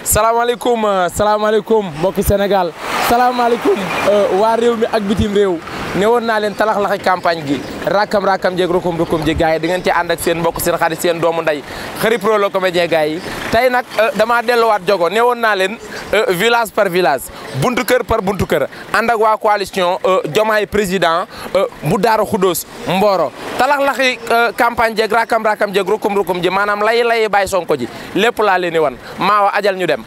salaamaaleykum salaamaaleykum mbokki Sénégal salaamaaleykum waa réew mi ak bitim réew ne woon naa leen talaxlaxi campagne gi rakam jeeg rukum ji gars yi di ngeen ci ànd ak seen mbokk seen xarit seen doomu nday Khary Pro le comédien gars yi tey nag damaa delluwaat jogo ne woon naa leen village par village buntu kër par buntu kër ànd ak waa coalition Diomaye président bu Daaru Xudoos Mboro talaxlaxi campagne jeeg rakam jeeg rukum ji maanaam lay bàyyi Sonko ji lépp laa leen di wan maawa ajal ñu dem.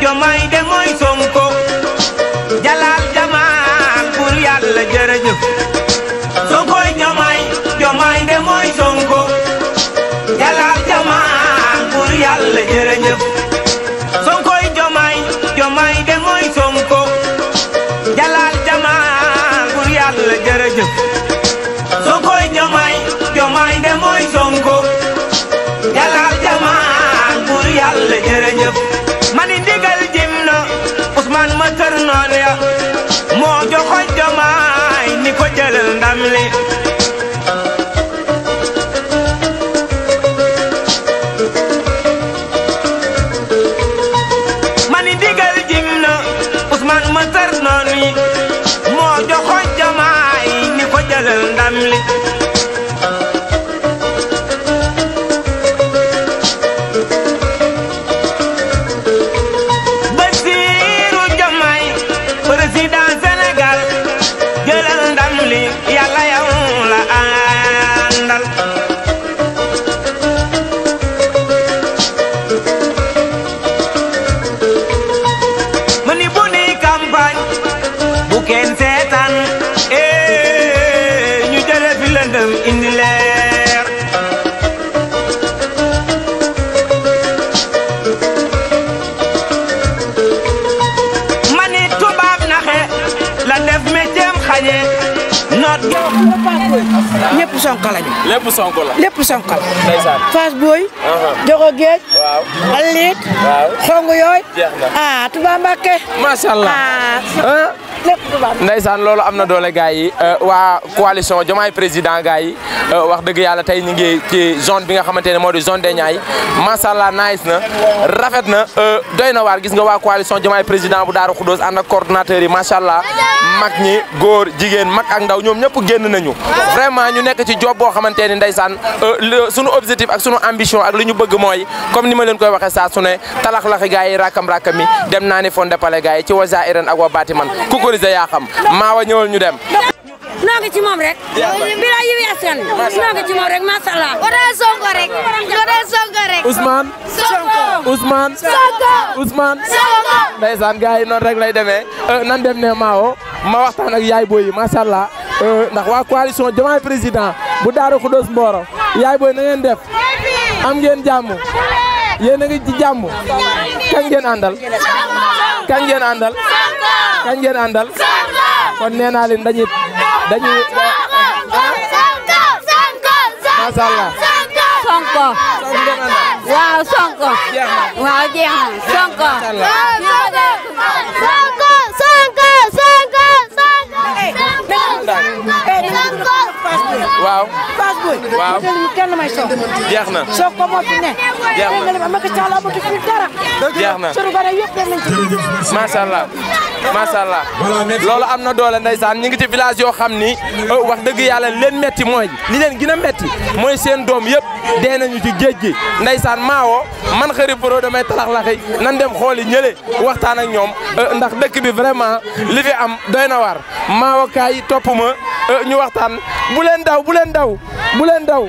Diomaye de mooy Sonko jalal jamal bur yàlla jërëjëf Sonkoy Diomaye de mooy Sonko jalal jamal bur yàlla jërëjëf Sonkoy Diomaye de mooy Sonko jalal jamal bur yàlla jërëjëf Sonkoy Diomaye de mooy Sonko jalal jamal bur yàlla jërëjëf mani ndigal jim na Ousmane ma tër noon ya moo joxoñ Diomaye ni ko jëlal ndam li mani ndigal jim na Ousmane ma tër noon yi moo joxoñ Diomaye ni ko jëlal ndam li indi leer mani tubaab naxe la def métier xañe noot ñëpp Sonko lañu. lépp Sonko la. lépp Sonko la. ndeysaan. Fass Boy. Jogo Géej. waaw. Alit. waaw. Xongu yooy. jeex na. ah Touba Mbacké. macha allah. lépp Touba. ndeysaan loolu am na doole gars yi waa coalition Diomaye président gars yi wax dëgg yàlla tey ñu ngi ci zone bi nga xamante ne moo di zone des Niayes macha allah nice na rafet na doy na waar gis nga waa coalition Diomaye président bu Daaru Xudoos ànd ak coordonnateur yi macha allah mag ñi góor jigéen mag ak ndaw ñoom ñëpp génn nañu vraiment ñu nekk ci job boo xamante ni ndeysaan sunu objectif ak sunu ambition ak li ñu bëgg mooy comme ni ma leen koy waxee saa su ne talaxlaxi gars yi rakam mi dem naa ni fondé pale gars yi ci wasa iren ak wa batiman kukurise yaa xam maawa ñëwal ñu dem noo ngi ci moom rek. bila yiwi askan wi. noo ngi ci moom rek macha allah. wooteel Sonko rek. wooteel Sonko rek. Ousmane. Sonko. Ousmane. Sonko. Ousmane. Sonko. ndeysaan gars yi noonu rek lay demee nan dem ne maawo ma waxtaan ak yaay boy yi macha allah ndax waa coalition Diomaye président bu Daaru Xudoos Mboro yaay boy na ngeen def am ngeen jàmm yéen a ngi ci jàmm kañ ngeen àndal kañ ngeen àndal kañ ngeen àndal kon nee naa leen dañuy macha allah Sonko. waaw Sonko. waaw jeex na Sonko. waaw. Fass Boy. waaw kenn may Sonko. jeex na. Sonko moo fi ne. jeex na nga Macky Sall amatu fi dara. jeex na. sunu gone yëpp dem nañ ci. macha allah macha allah loolu am na doole ndeysaan ñu ngi ci village yoo xam ni wax dëgg yàlla leen metti mooy li leen gën a metti mooy seen doom yëpp dee nañu ci géej gi ndeysaan maawo man Khary Pro damay talaxlaxi nan dem xooli ñële waxtaan ak ñoom ndax dëkk bi vraiment li fi am doy na waar maawo kaay topp ma ñu waxtaan bu leen daw bu leen daw bu leen daw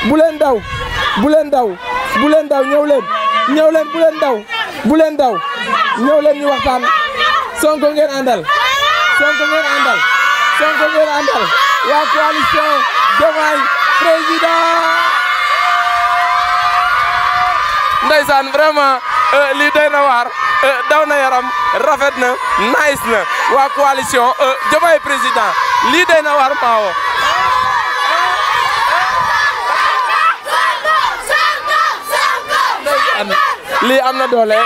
bu leen daw bu leen daw bu leen daw ñëw leen bu leen daw bu leen daw ñëw leen ñu waxtaan Sonko ngeen àndal Sonko ngeen àndal Sonko ngeen àndal waa coalition Diomaye président ndeysaan vraiment lii doy na waar daw na yaram rafet na nice na waa coalition Diomaye président lii doy na waar maawo lii am na doole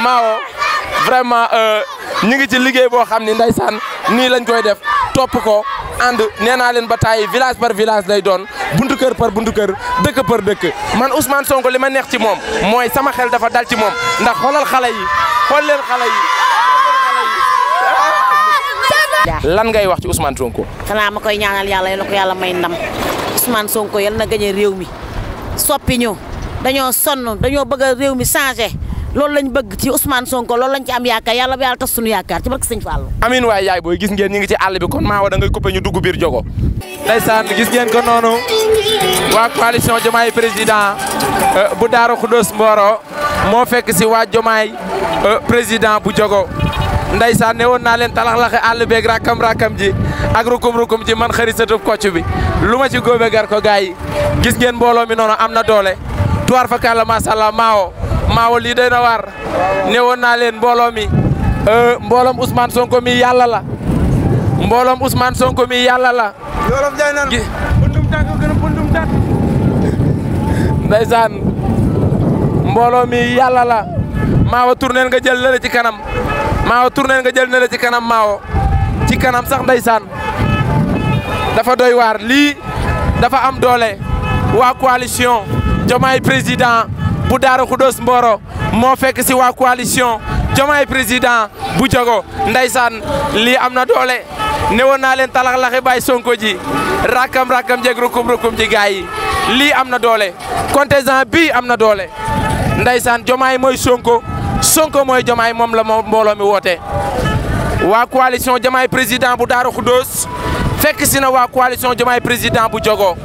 maawo vraiment ñu ngi ci liggéey boo xam ni ndeysaan nii lañ koy def topp ko ànd nee naa leen ba tàyyi village par village lay doon buntu kër par buntu kër dëkk par dëkk man Ousmane Sonko li ma neex ci moom mooy sama xel dafa dal ci moom ndax xoolal xale yi xool leen xale yi. lan ngay wax ci Ousmane Sonko. xanaa ma koy ñaanal yàlla yal na ko yàlla may ndam Ousmane Sonko yal na gañe réew mi soppi ñu dañoo sonn dañoo bëgg a réew mi changé loolu lañ bëgg ci Ousmane Sonko loolu lañ ci am yaakaar yàlla ba yàlla tas suñu yaakaar ci barke Sëñ Fallu. amiin waay yaay booy gis ngeen ñi ngi ci àll bi kon maa wa da ngay coupé ñu dugg biir jogo. ndeysaan gis ngeen ko noonu waa coalition Diomaye président bu Daaru Xudoos Mboro moo fekk si waa Diomaye président bu jogo. Ndeysaan ne woon naa leen talaxlaxe àll beeg rakam ji ak rukum ji man xëri satub kocc bi lu ma ci góobe gar ko gars yi gis ngeen mbooloo mi noonu am na doole tuwaar fa kàlla macha allah maawo lii doy na waar ne woon naa leen mbooloo mi mbooloom Ousmane Sonko mi yàlla la mbooloom Ousmane Sonko mi yàlla la. yoolof jaay nan bundum tànk gën a bundum tànk. Ndeysaan mbooloo mi yàlla la maawo tourneel nga jël lële ci kanam. Maawo tournée nga jël na la ci kanam Maawo ci kanam sax ndeysaan dafa doy waar lii dafa am doole waa coalition Diomaye président bu Daaru Xudoos Mboro moo fekk si waa coalition Diomaye président bu jogo ndeysaan lii am na doole newoon naa leen talaxlaxi bay Sonko ji rakam jeg rukum ji gaay yi lii am na doole contingent bii am na doole ndeysaan Diomaye mooy Sonko mooy Diomaye moom la mbooloo mi woote waa coalition Diomaye président bu Daaru Xudoos fekk si na waa coalition Diomaye président bu jogo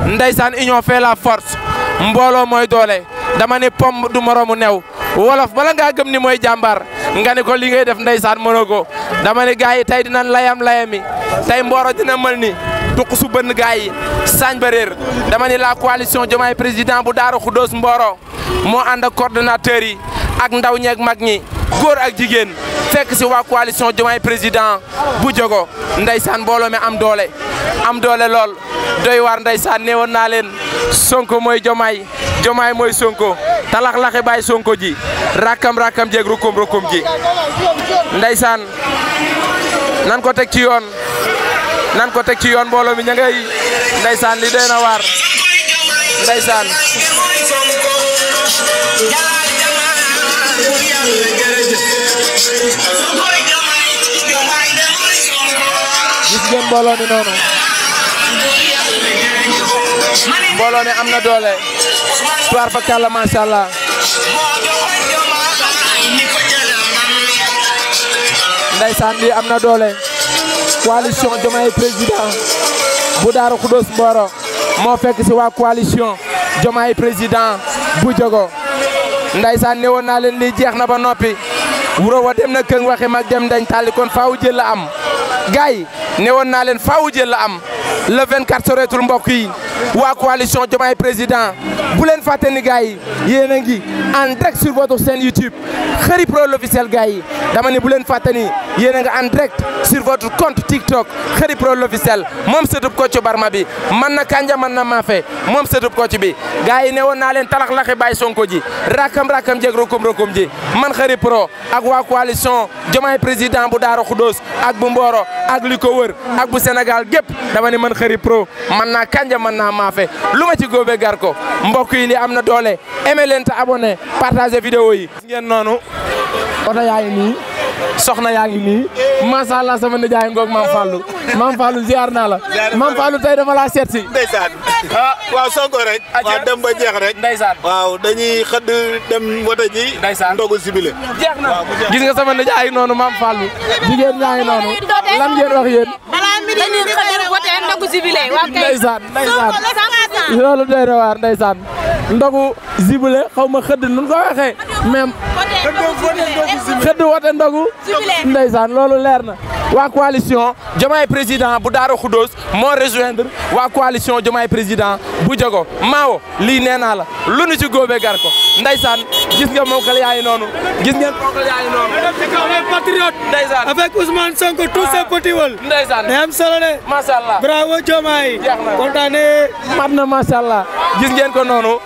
ndeysaan union fait la force mbooloo mooy doole dama ne pom du moromu new wolof bala ngaa gëm ni mooy jàmbar nga ne ko li ngay def ndeysaan mënoo ko dama ne gars yi tey dinañ layami tey Mboro dina mel ni tuq su bënn gars yi sañ ba réer dama ne la coalition Diomaye président bu Daaru Xudoos Mboro moo ànd ak coordonnateurs yi ak ndaw ñeeg mag ñi góor ak jigéen fekk si waa coalition Diomaye président bu jogo ndeysaan mbooloo mi am doole lool doy waar ndeysaan neewoon naa leen Sonko mooy Diomaye mooy Sonko talaxlaxe baay Sonko ji rakam jeeg rukum ji ndeysaan nan ko teg ci yoon mbooloo mi ña ngay ndeysaan li doy na waar ndeysaan gis ngeen mbooloo mi noonu mbooloo mi am na doole tuwaar fa kàlla macha allah ndeysaan lii am na doole coalition Diomaye président bu Daaru Xudoos Mboro moo fekk si waa coalition Diomaye président bu jogo ndeysaan ne woon naa leen lii jeex na ba noppi wuro wa dem na këng waxe mag dem dañ tàlli kon faawu jël la am gars yi ne woon naa leen faawu jël la am le 24 soreetul mbokk yi waa coalition Diomaye président bu leen fàtte ni gars yi yéen a ngi en direct sur votre chaîne YouTube Kheury Pro l'officiel gars yi dama ne bu leen fàtte ni yéen a ngi en direct sur votre compte TikTok Kheury Pro l'officiel moom sëtub Kocc Barma bi man na kanja man na maafe moom sëtub Kocc bi gars yi ne woon naa leen talaxlaxi baay Sonko ji rakam jeg rukum ji man Kheury Pro ak waa coalition Diomaye président bu Daaru Xudoos ak bu Mboro ak li ko wër ak bu Sénégal gépp dama ne man Kheury Pro man naa kanja man naa maafe lu ma ci góobe gar ko mbokk yi li am na doole aimé leen te abonné partagé vidéo yi ngeen noonu oto yaa ngi nii soxna yaa ngi nii macha allah sama nijaay ngoog Mame Fallou ziar naa la Mame Fallou tey dama laa seet si ndeysaan waaw Sonko rek waaw dem ba jeex rek ndeysaan waaw dañuy xëdd dem wote ji ndeysaan ndogu sibile jeex na gis nga sama nijaay noonu Mame Fallou jigéen ñaa ngi noonu lan ngeen wax yéen dañuy xëdd wote ndogu sibile waaw kay ndeysaan loolu doy na waar ndeysaan ndogu sibile xaw ma xëdd nun ko waxee même xëdd wote ndogu ndeysaan loolu leer na waa coalition Diomaye président bu Daaru Xudoos moo rejoindre waa coalition Diomaye président bu jogo Maawo lii nee naa la lu nu ci góobe gar ko ndeysaan gis nga monkal yaa ngi noonu gis ngeen monkal yaa ngi noonu les patriotes ndeysaan avec Ousmane Sonko tous ces petits wol ndeysaan day am solo de macha allah bravo Diomaye kontaane mat na macha allah gis ngeen ko noonu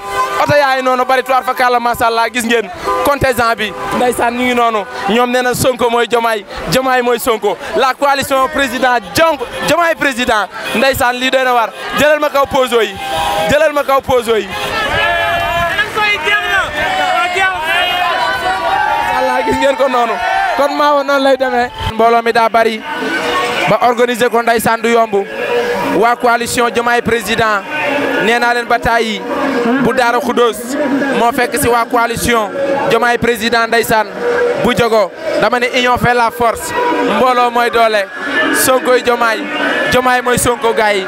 oto yaay noonu bari tuwaar fa kàlla macha allah gis ngeen contingent bi ndeysaan ñu ngi noonu ñoom nee na Sonko mooy Diomaye Diomaye mooy Sonko la coalition président Diomaye président ndeysaan lii doy na war jëlal ma kaw poso yi jëlal ma kaw poso yi Allah gis ngeen ko noonu kon maawo noonu lay demee mbooloo mi daa bari ba organiser ko ndeysaan du yomb waa coalition Diomaye président nee naa leen ba tàyyi bu Daara Khoudoss moo fekk si waa coalition Diomaye président ndeysaan bu jogo dama ne union fait la force mbooloo mooy doole Sonkoy Diomaye Diomaye mooy Sonko gaay yi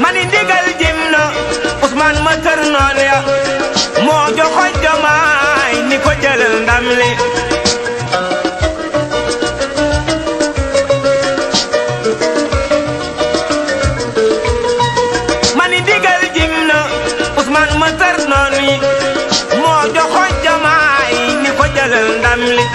mani ndigal jim na Ousmane ma kër noonu ya moo joxoñ Diomaye ni ko jëlal ndam li mani ndigal jim na Ousmane ma kër noonu yi moo joxoñ Diomaye ni ko jëlal ndam li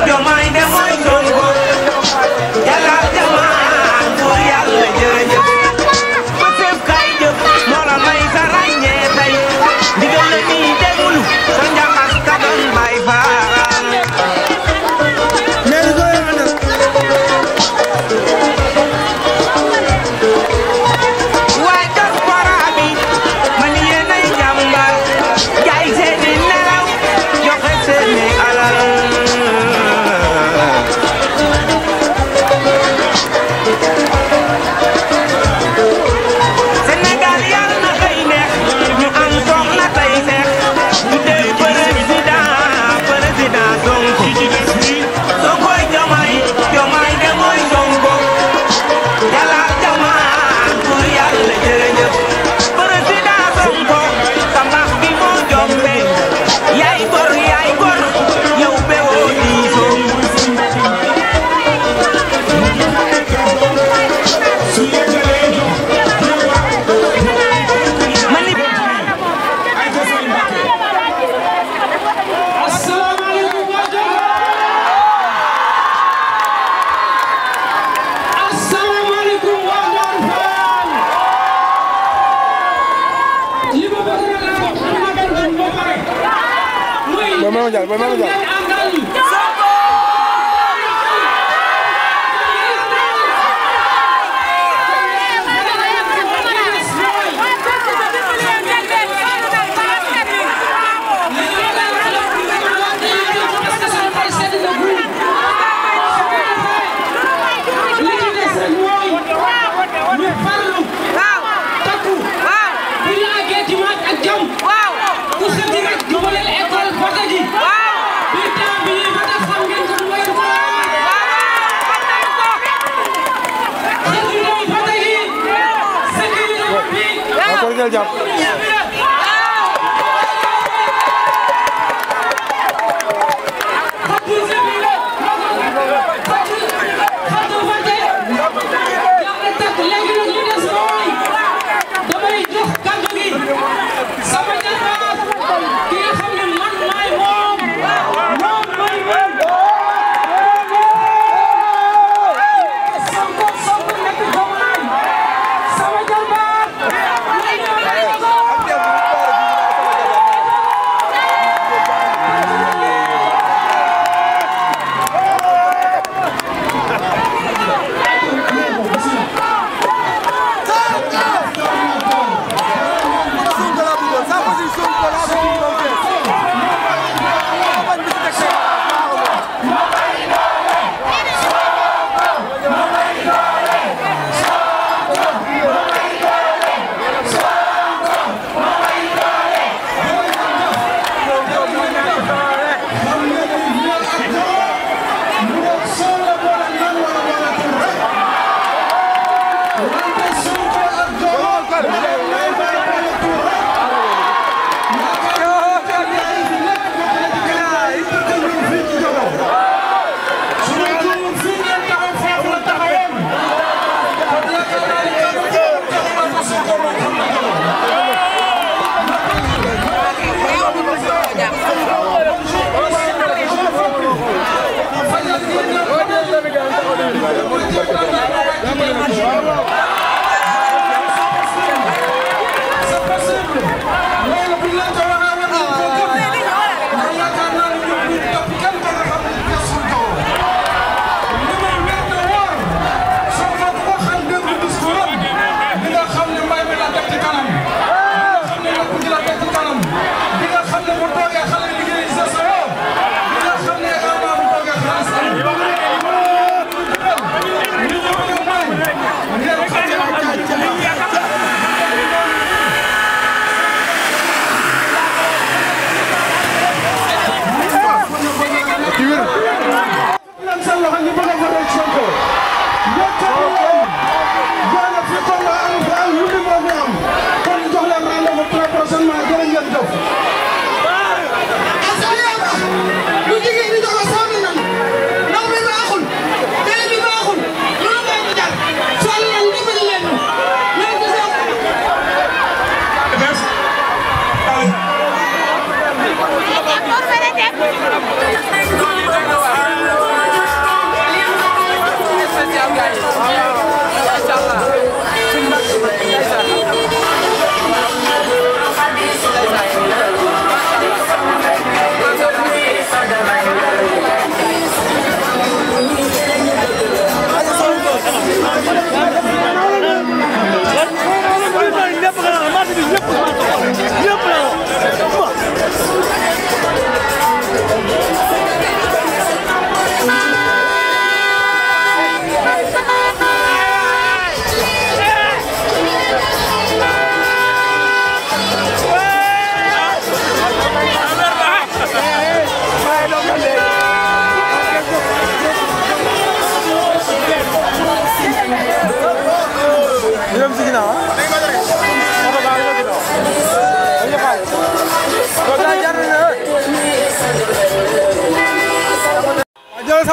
Diomaye de mooy Sonko yàlla Diomaye pour yàlla jërëjëf ba teef kay jëf moo la may sa ràññee tey ndigal la nii déglu sa njaxas ka doon bay faal waaye diaspora bi man yéenay jàmbar jaay seeni nelaw joxe seeni alal Sénégal yàlla na xëy neex ñu am soxna tey seex ñu def président Sonko Sonkoy Diomaye Diomaye de mooy Sonko yàlla Diomaye pour yàlla jërëjëf président Sonko sa mbaax gi moo jombe yaay gor yow bewoo diisoo Wow. del jàpp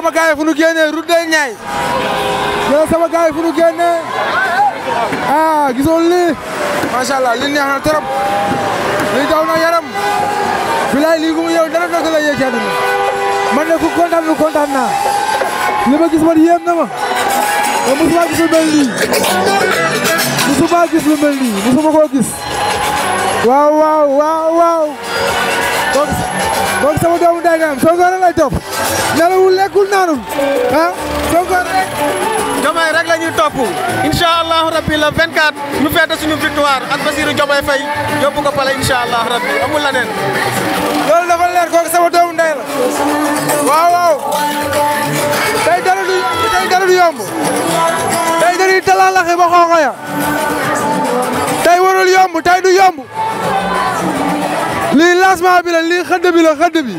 sama gaay fu nu génnee route de Niayes jël sama gaay fu nu génnee ah gisoon lii macha allah li neex na trop lii daw na yaram bilaay lii gu yow dara dëgg la yee ci àdduna man ne ku kontaan naa li ma gis man yéem na ma te musuma gis lu mel nii musuma gis lu mel nii musuma koo gis waaw donc sama doomu ndey nga am Sonko rek lay topp nelawul lekkul naanul ah Sonko rek Diomaye rek la ñuy topp incha allahu rabbi le 24 ñu feete suñu victoire ak Bassirou Diomaye Faye yóbbu ko pale incha allahu rabbi amul la neen loolu dafa leer kooku sama doomu ndey la waaw tey dara du yomb tey dañuy talaalaxe ba xooxo ya tey warul yomb tey du yomb lii lancement bi la lii xëdd bi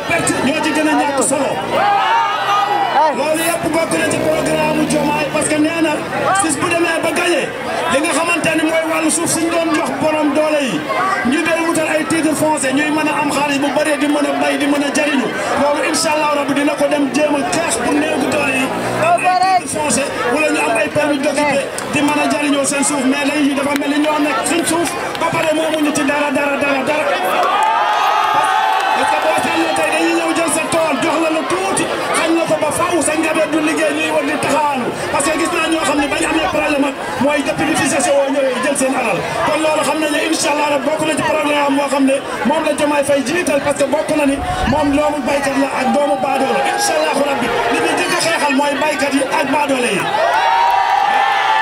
perte ñoo ci gën a ñàkk solo loolu yëpp bokk na ci programme Diomaye parce que nee na sis bu demee ba gagné li nga xamante ni mooy wàllu suuf suñ doon jox borom doole yi ñu doon wutal ay titre foncier ñuy mën a am xaalis bu bëree di mën a bay di mën a jariñu loolu incha allah rabbi dina ko dem jéem a xeex pour néew doole yi am ay titre foncier wala ñu am ay permis d'occuper di mën a jariñoo seen suuf mais léegi dafa mel ni ñoo nekk suñ suuf ba pare moomuñu ci dara parce que boo seetloo tey dañuy ñëw jël sa tool jox la lu tuuti xañ na ko ba faaw sa njaboot du liggéey ñuy war di taxawaalu parce que gis naa ñoo xam ne bañ amee problème ak mooy depuis bi fi CCO ñëwee jël seen alal kon loolu xam nañ ne incha allah rek bokk na ci programme moo xam ne moom la Diomaye Faye jiital parce que bokk na ni moom doomu baykat la ak doomu baadoole incha allah rabbi li ñu jëkk a xeexal mooy baykat yi ak baadoole yi.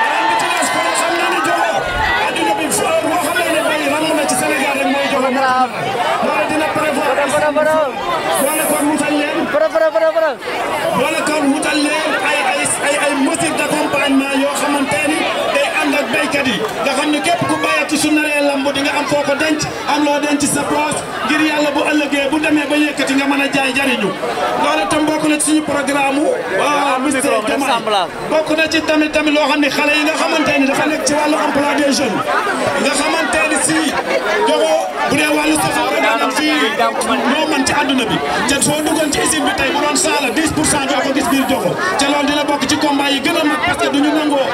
beneen bi ci des kon xam naa ne Diomaye adduna bi boo xam ne bay ram na ci Sénégal rek mooy Diomaye loolu dina prévoir wala kon wutal leen ay mesures d'accompagnement yoo xamante ni day ànd ak béykat yi nga xam ne képp ku bayati su naree lamb di nga am foo ko denc am loo denc sa poche ngir yàlla bu ëllëgee bu demee ba yëkkati nga mën a jaay jariñu loolu tam bokk na ci suñu programme ministre Diomaye bokk na ci tamit loo xam ne xale yi nga xamante ni dafa nekk ci wàllu emploi des jeunes nga xamante ni si joxo bu dee wàllu safa rek am fii moo man ci àdduna bi te soo duggoon ci usine bi tey bu doon saala 10% doo ko gis biir joxo te loolu dina bokk ci combat yi gën a mag parce que duñu nangoo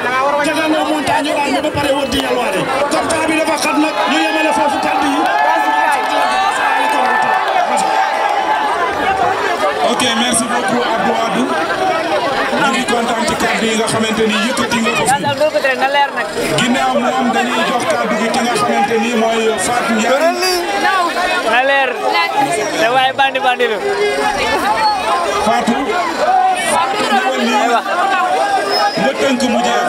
jagandoo montagne ñu ba pare wër di yalwaane comme temps bi dafa xat nag ñu yemale foofu kàddu yi. ok merci beaucoup Abdou Wade ñu ngi kontaan ci kàddu yi nga xamante ni yëkkati nga ko fi ginnaaw moom dañuy jox kàddu gi ki nga xamante ni mooy Fatou Ndiaye. na leer da waaye bandi la Fatou ñëwal lii nga tënk mu jeex.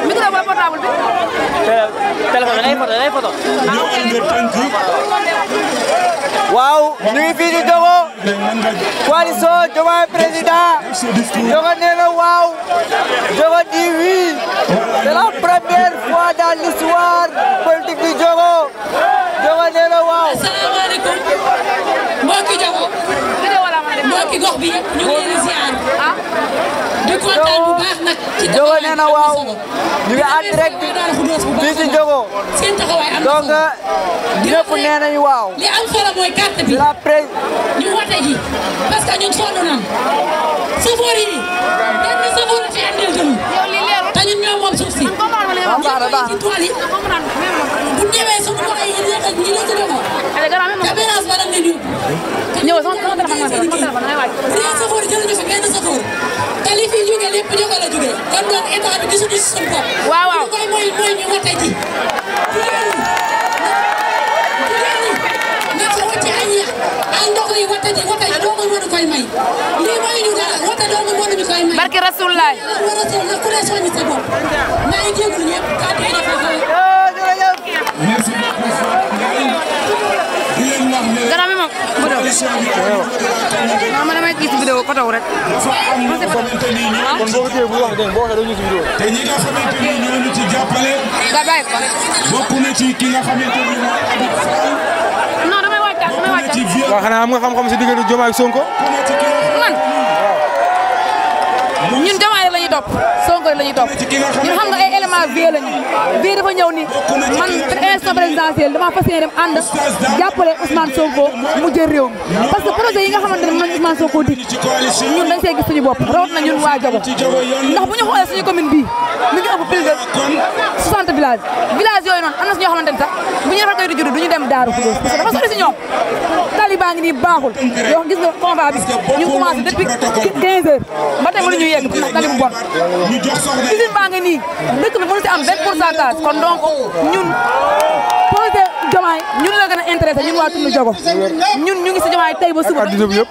micro ba portable bi. téléphone day photo. ñëwal nga tënk. waaw ñu ngi fii di Diogo coalition Diomaye président Diogo nee na waaw Diogo dit oui c'est la première fois dans l'histoire politique du Diogo Diogo nee na waaw. asalaamaaleykum mbokki Diogo mbokki gox bi ñu ngi leen di ziar di kontaan bu baax nag ci Diogo nee na waaw ñu ngi en direct fii ci Diogo seen taxawaay am donc ñëpp nee nañu waaw. li am solo mooy carte bi ñu wote ji parce que ñun sonn nañ safoor yi benn safoor fi andil gënu te ñun ñoo moom suuf si ci tool yi bu ñëwee suñu wax yi ñi la ci dogo caméras ba dañ leen yóbbu ñëw sama téléphone rien safoor jëluñu fi benn safoor te li fi jóge lépp Diogo la jóge kon donc état bi gisuñu si suñu bopp waaw koy mooy ñu wote ji wote doo nga mënu koy may lii mooy ñu dara wote doo nga mënu ñu koy may barki Rasulullah ku ne soññi sa bopp maa ngi jégalu ñëpp kàddu yi dafa merci beaucoup Fatou Ndiaye di leen wax ne dara mi moom ma damay gis vidéo ko taw rek dafa am ñoo xamante ni kon boo ko téye bu wax dégg boo waxee doo ñu si vidéo te ñi nga xamante ni ñoo ñu ci jàppale nga bàyyi ko bokk na ci ki nga xamante ni mooy Habib Fall non damay wàccaat waaw xanaa am nga xam-xam si diggante Diomaye ak Sonko man ñun Diomaye la ñuy topp Sonko la ñuy topp ñun xam nga ay éléments vie lañu vie dafa ñëw ni man élection présidentielle dama fas yéene dem ànd jàppale Ousmane Sonko mu jël réew mi parce que projet yi nga xamante ne moom Ousmane Sonko di ñun dañ see gis suñu bopp rawat na ñun waa Diogo ndax bu ñu xoolee suñu commune bii mi ngi ëpp plus de 60 villages yooyu noonu am na si ñoo xamante ne sax bu ñu defal koy juddu du ñu dem Daaru Xudoos parce que dafa sori si ñoom tali baa ngi nii baaxul yoo gis nga combat bi ñu ngi commencé depuis 15 heures ba tey mënuñu yegg ndax tali bu bon usine baa ngi nii dëkk bi mënu si am benn pourcentage kon donc ñun projet Diomaye ñun la gën a intéressé ñun waa tund Diogo ñun ñu ngi si Diomaye tey ba suba adduna bi yëpp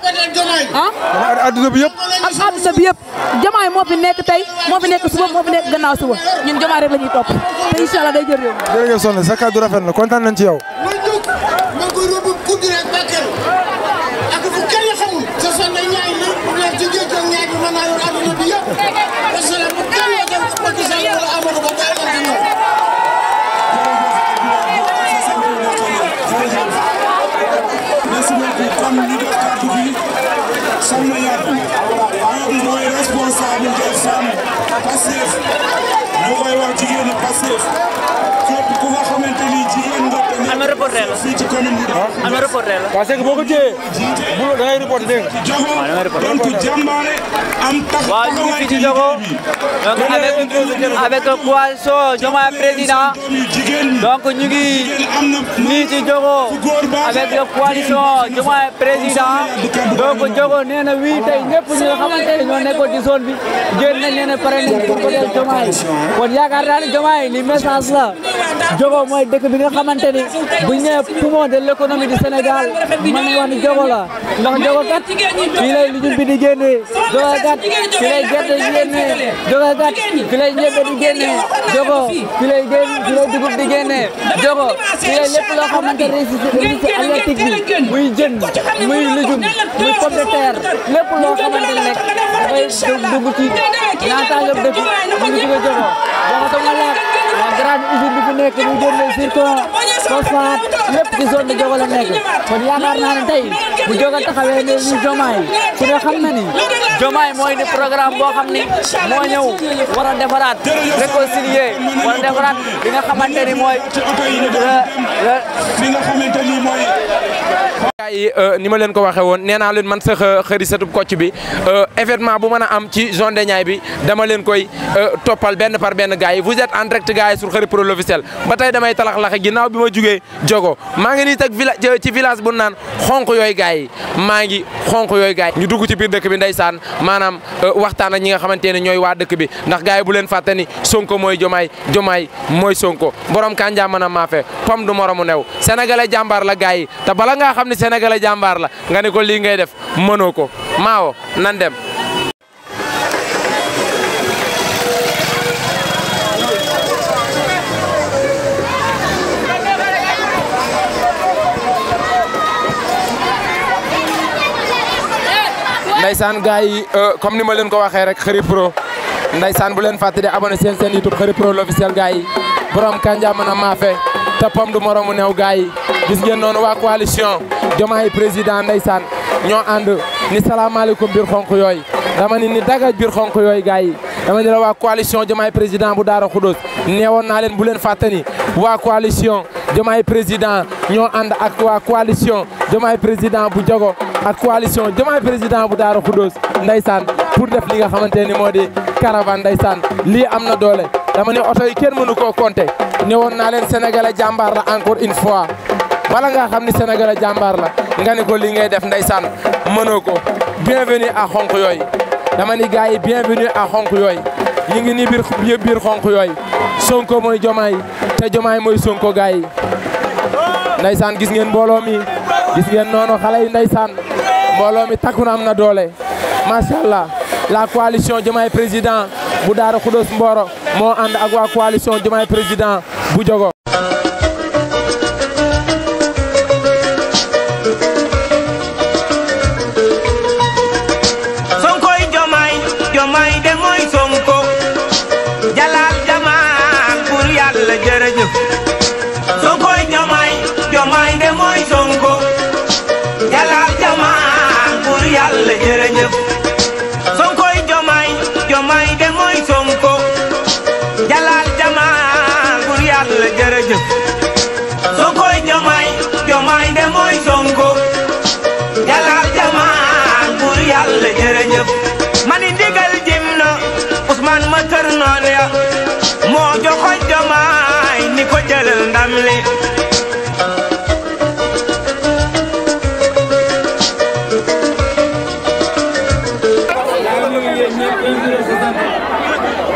ah adduna bi yëpp ak adduna bi yëpp Diomaye moo fi nekk tey moo fi nekk suba moo fi nekk gannaaw suba ñun Diomaye rek la ñuy topp te incha allah day jël réew mi. jërëjëf Soxna sa kàddu rafet na kontaan nañ ci yow. merci beaucoup comme ñu jox kàddu gi Pastef ñu koy wax jigéenu Pastef képp ku nga xamante ni jigéen nga am na reporter la fii ci commune bi am na reporter la parce que boo ko téye bu da ngay reporter dégg Jogo doon ku jàmbaare am tax waaw ñu ngi fii ci Jogo donc avec coalition Diomaye Président donc ñu ngi nii ci Jogo avec coalition Diomaye Président donc Jogo nee na wii tey ñëpp ñi nga xamante ne ñoo nekkoon ci zone bi génn nañ leen pare nañ pour voter Diomaye kon yaakaar naa ne Diomaye li message la Jogo mooy dëkk bi nga xamante ni bu ñu nee poumon de l'économie du Sénégal man wax ni Jogo la ndax Jogo kat fii lay lijum bi di génnee Jogo kat fii lay gerte di génnee Jogo kat fii lay ñebe di génnee Jogo fii lay dugub di génnee Jogo fii lay lépp loo xamante ne ci halieutique bi muy jën muy lijum muy pomme de terre lépp loo xamante ne rek dafay dugg ci naataangeem dëkk mu ngi jóge Jogo Jogo sama laaj la grande usine bi fi nekk muy génnee zircon phosphate lépp ci zone bi Jogo la nekk kon yaakaar naa ne tey bu Jogo taxawee ne ni Diomaye ku ne xam na ni Diomaye mooy ni programme boo xam ni moo ñëw war a defaraat réconcilier war a defaraat li nga xamante ni mooy li nga xamante ni mooy yi ni ma leen ko waxee woon nee naa leen man sax xëri satub Kocc bi événement bu mën a am ci zone de Niayes bi dama leen koy toppal benn par benn gars yi vous êtes en direct gars yi sur Khary Pro l'officiel ba tey damay talax-laxe ginnaaw bi ma jugee Jogo maa ngi nii teg ci village bu naan xonq yooyu gars yi maa ngi xonq yooyu gars yi ñu dugg ci biir dëkk bi ndeysaan maanaam waxtaan ak ñi nga xamante ne ñooy waa dëkk bi ndax gars yi bu leen fàtte ni Sonko mooy Diomaye Diomaye mooy Sonko borom kanja mën a maafe pom du moromu new sénégalais jàmbaar la gars yi te bala ngaa xam ne sénégalais jàmbaar la nga ne ko lii ngay def mënoo ko maawo nan dem ndaysaan gars yi comme ni ma leen ko waxee rek Khary Pro ndaysaan bu leen fàtte di abonné seen YouTube Khary Pro l'officiel gars yi borom kanja mën a maafe te pom du moromu new gars yi gis ngeen noonu waa coalition Diomaye président ndeysaan ñoo ànd ni salaamaaleykum biir xonk yooyu dama ni dagaj biir xonk yooyu gars yi dama ni la waa coalition Diomaye président bu Daara Khoudoss neewoon naa leen bu leen fàtte ni waa coalition Diomaye président ñoo ànd ak waa coalition Diomaye président bu Jogo ak coalition Diomaye président bu Daara Khoudoss ndeysaan pour def li nga xamante ni moo di caravane ndeysaan lii am na doole dama ni oto yi kenn mënu koo compter neewoon naa leen sénégalais jàmbaar la encore une fois bala nga xam ni sénégalais jàmbaar la nga ni ko li ngay def ndeysaan mënoo ko bienvenue à xonk yooyu dama ni gars yi bienvenue à xonk yooyu ñu ngi ni biir xonk yooyu Sonko mooy Diomaye te Diomaye mooy Sonko gars yi ndeysaan gis ngeen mbooloo mi gis ngeen noonu xale yi ndeysaan mbooloo mi takku na am na doole macha allah la coalition Diomaye président bu Daara Khoudoss Mboro moo ànd ak waa coalition Diomaye président bu Jogo Diomaye de mooy Sonko jalal jamal pour yàlla jërëjëf Sonkoy Diomaye de mooy Sonko jalal jamal pour yàlla jërëjëf Sonkoy Diomaye de mooy Sonko jalal jamal pour yàlla jërëjëf Sonkoy Diomaye de mooy Sonko jalal jamal pour yàlla jërëjëf mani ndigal jim na Ousmane ma kër noon ya moo joxoñ Diomaye ni ko jëlal ndam li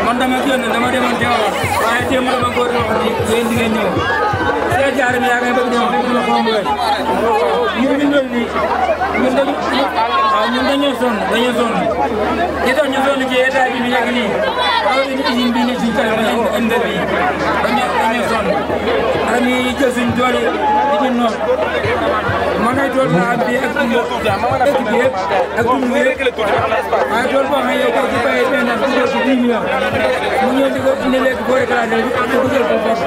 man dama génn dama demoon teewal waaye téem dama ko wax ni yéen di ngeen ñëw see jaar mi yaa ngay bëgg dem fekk la xom wér ñu ngi ñëw ni ñun dañoo sonn li tax ñu sonn ci état bi nekk nii rawatina usine bi ne suñu kanam ndër bi dañoo sonn dañuy jël suñu doole di ci noor ma ngay tool naa bi ak dëkk bi yëpp ak dund bi yëpp waaye tool boo xam ne yow ci bayee benn dugal ci 10 millions mu ñëw di ko indi léegi boo réclamé bi ak dugal ko foofu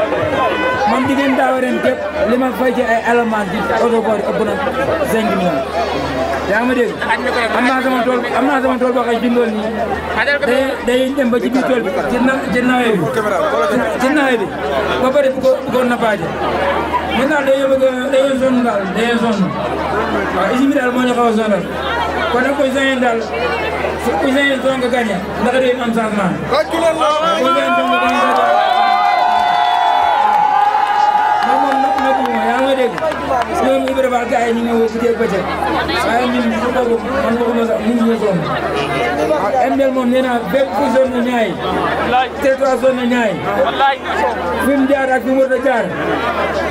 man diggante daaw ren képp li ma fay ci ay éléments ci oto boor ëpp na 5 millions yaa ngi ma dégg am naa sama tool boo xam ne bindoon nii day dem ba ci biir tool bi ci nawet bi ba pare bu ko nappaate maintenant dañoo sonn daal dañoo sonn waaw usine bi daal moo ñu xaw a sonal kon nag koy sañoon daal ku sañoon soo nga gagné ndax day am changement yaa ngi dégg ñoom Ibrahima Fall gars yi ñu ngi woo bu dee bëccëg waaye ñun su boobu man waxuma sax ñun ñu sonn waaw MDL moom nee naa bépp ku sonn na ñaay territoire sonn na ñaay fi mu jaar ak fi mu war a jaar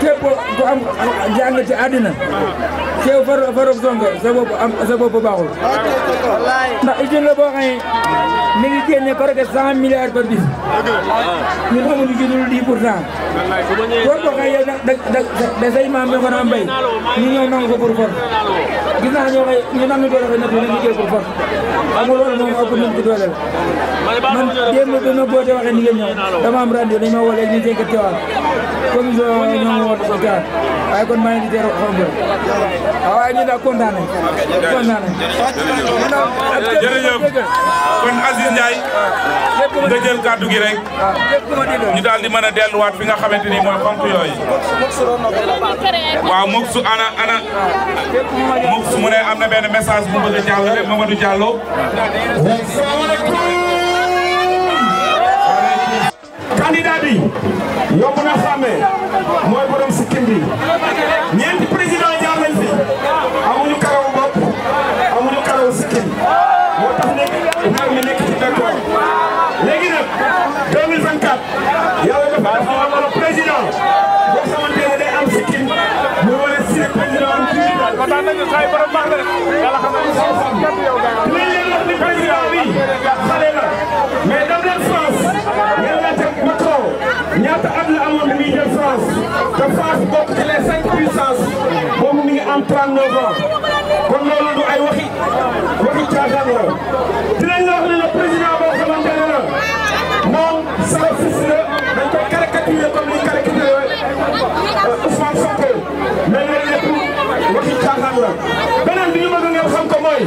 képp ku am jàng ci àddina képp faroog Sonko sa bopp baaxul ndax usine la boo xam ne mi ngi génne presque 100 milliards par bis ñun amuñu ci dul 10%. boo ko xëy yow da say maam ñoo ko naan mbay ñu ñëw nangu ko pour force gis naa ñoo xëy ñu nangu doole ko natt ñu jël pour force amul loolu moom ëpp nañ ci doole man démb bi ma boote waxee ni ngeen ñëw dama am rendez-vous dañ ma woo léegi ñu jëkk teewaat commission ñoo ma woote ko teewaat waaye kon maa ngi di teeru xorom waaw waaye ñu daal kontaan nañ jërëjëf kon Aziz Ndiaye nga jël kàddu gi rek ñu daal di mën a delluwaat fi nga xamante ni mooy xonk yooyu waaw Mouksu ana Mouksu mu ne am na benn message bu bëgg a jàllale Mamadou Diallo candidat bi yomb na xàmmee mooy borom sikkim bi ñeenti président jaar nañ fi amuñu karaw bopp amuñu karaw sikkim moo tax nekk réew mi nekk ci d'accord léegi nag 2024 yàlla dafa amoon président boo xamante ne day am sikkim mu wane si président am ci kontaan nañu say borom baax la yàlla xam na dinañ leen wax ni président bi xale la mais dem leen France ngeen laajte Macron ñaata at la amoon bi muy jël France te France bokk ci les 5 puissances boobu mi ngi am 39 ans kon loolu du ay waxi caaxaan la dinañ la wax ne le président boo xamante ne la moom salafiste la dañ koy caricaturer comme ni caricaturé Ousmane Sonko mais loolu lépp waxi caaxaan la beneen bi ñu bëgg ngeen xam ko mooy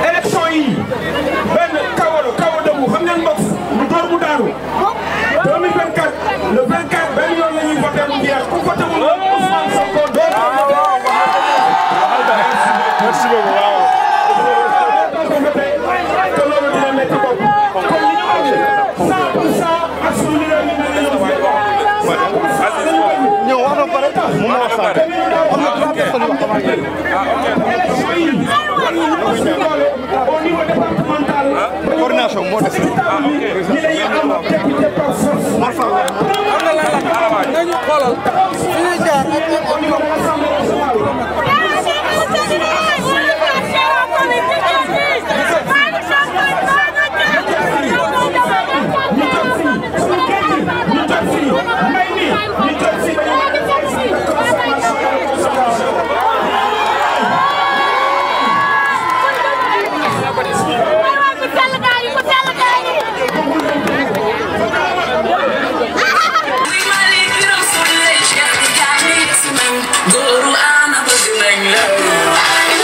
élection yi benn kaw dëggu xam ngeen box lu door mu daanu 2024 le 24 benn yoon la ñuy voté mu jeex ku voté mu Ousmane Sonko door merci beaucoup waaw te loolu dina métti bopp comme li ñu am 100% ak suñu leader mi mel ni ñëw wax na pare mu ma wax sax am na 3 personnes yoo xamante au niveau départemental coordination moo des ñi lay am député par force nañu xoolal suñuy jaar ak au niveau de l'Assemblée nationale Guru ana bëgg nañ la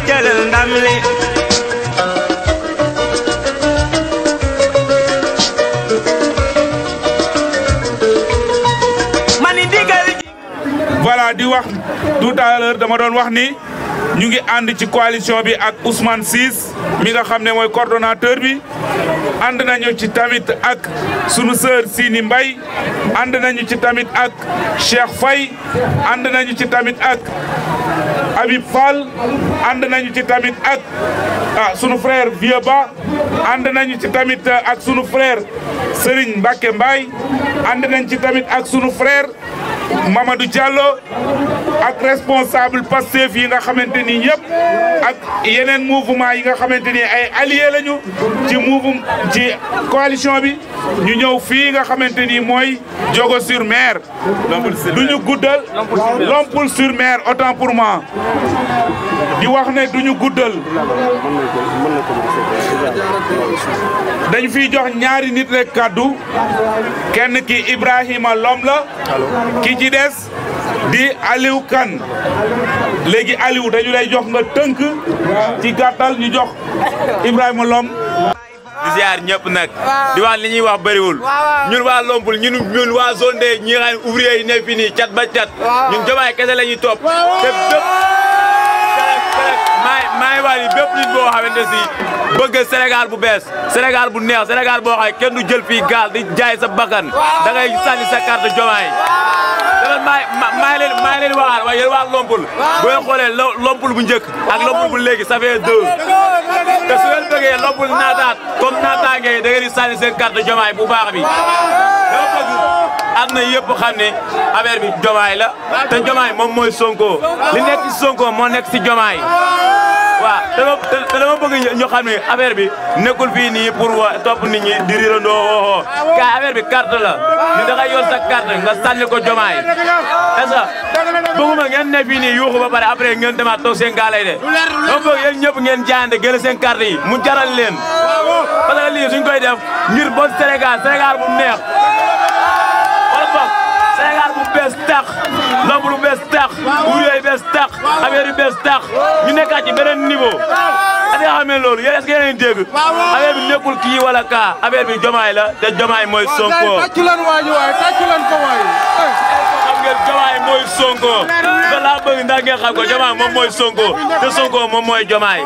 jëlal ndam li voilà di wax tout à l'heure dama doon wax ni ñu ngi ànd ci coalition bi ak Ousmane Ciss mi nga xam ne mooy coordonnateur bi ànd nañu ci tamit ak sunu sœur Sini Mbaye ànd nañu ci tamit ak Cheikh Faye ànd nañu ci tamit ak Habib Fall ànd nañu ci tamit ak sunu frère Vieux Ba ànd nañu ci tamit ak sunu frère Serigne Mbacké Mbaye ànd nañ ci tamit ak sunu frère Mamadou Diallo ak responsable Pastef yi nga xamante ni yëpp ak yeneen mouvement yi nga xamante ni ay alliés lañu ci ci coalition bi ñu ñëw fii nga xamante ni mooy Diogo-sur-Mer duñu guddal Lompoul-sur-Mer autant pour moi di wax ne duñu guddal dañ fiy jox ñaari nit rek kàddu kenn ki Ibrahima Lom la ki ci des di Aliou Kane léegi Aliou dañu lay jox nga tënk ci gàttal ñu jox Ibrahima Lom di ziar ñëpp nag di wax li ñuy wax bëriwul ñun waa Lompoul ñun waa zone de ñi nga xam ne ouvrier yi ne fii nii cat ba cat ñun Diomaye kese la ñuy topp te bépp maay wax ni bépp nit boo xamante si bëgg Sénégal bu bees Sénégal bu neex Sénégal boo xam ne kenn du jël fii gaal di jaay sa bakkan da ngay sànni sa carte Diomaye te maa leen waxaat waaye yéen waa Lompoul boo leen xoolee Lompoul bu njëkk ak Lompoul bu léegi ça fait 2 te su leen bëggee Lompoul naataat comme naataangee da ngeen di sànni seen carte Diomaye bu baax bi dama bëgg àdduna yëpp xam ne affaire bi Diomaye la te Diomaye moom mooy Sonko li nekk ci Sonko moo nekk ci Diomaye waaw te dama bëgg ñu xam ne affaire bi nekkul fii nii pour topp nit ñi di rirandoo woo kay affaire bi carte la ni da ngay yor sa carte nga sànni ko Diomaye est-ce que bëgguma ngeen ne fii nii yuuxu ba pare après ngeen demaat toog seen gaalay de dama bëgg yéen ñëpp ngeen jaayante génne seen carte yi mu jaral leen parce que lii suñ koy def ngir bon Sénégal bu neex wala boog Sénégal bu bees tax Lompoul bu bees tax ouvrier yu bees tax affaire yu bees tax ñu nekkaat ci beneen niveau est-ce que xam ngeen loolu yéen est-ce que yéen a ngi dégg affaire bi nekkul kii wala kaa affaire bi Diomaye la te Diomaye mooy Sonko tàccu leen waay tàccu leen ko waay xam ngeen Diomaye mooy Sonko da laa bëgg ndax ngeen xam ko Diomaye moom mooy Sonko te Sonko moom mooy Diomaye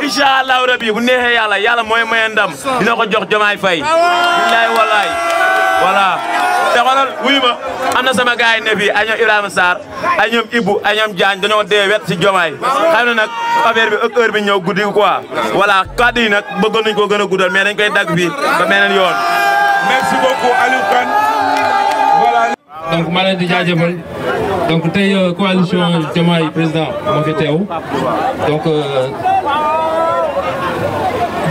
incha allahu rabi bu neexee yàlla mooy maye ndam dina ko jox Diomaye Faye billaay wallaay voilà te xoolal wuyu ma am na sama gars yi ne fii ay ñoom Ibrahima Sarr ay ñoom Ibou ay ñoom Diagne dañoo dee wet si Diomaye xam na nag affaire bi heure bi ñëw guddi quoi voilà kàddu yi nag bëggoon nañu ko gën a guddal mais dañ koy dagg fii ba beneen yoon. merci beaucoup Aliou Kane voilà. donc maa leen di jaajëfal donc tey coalition Diomaye président moo fi teew donc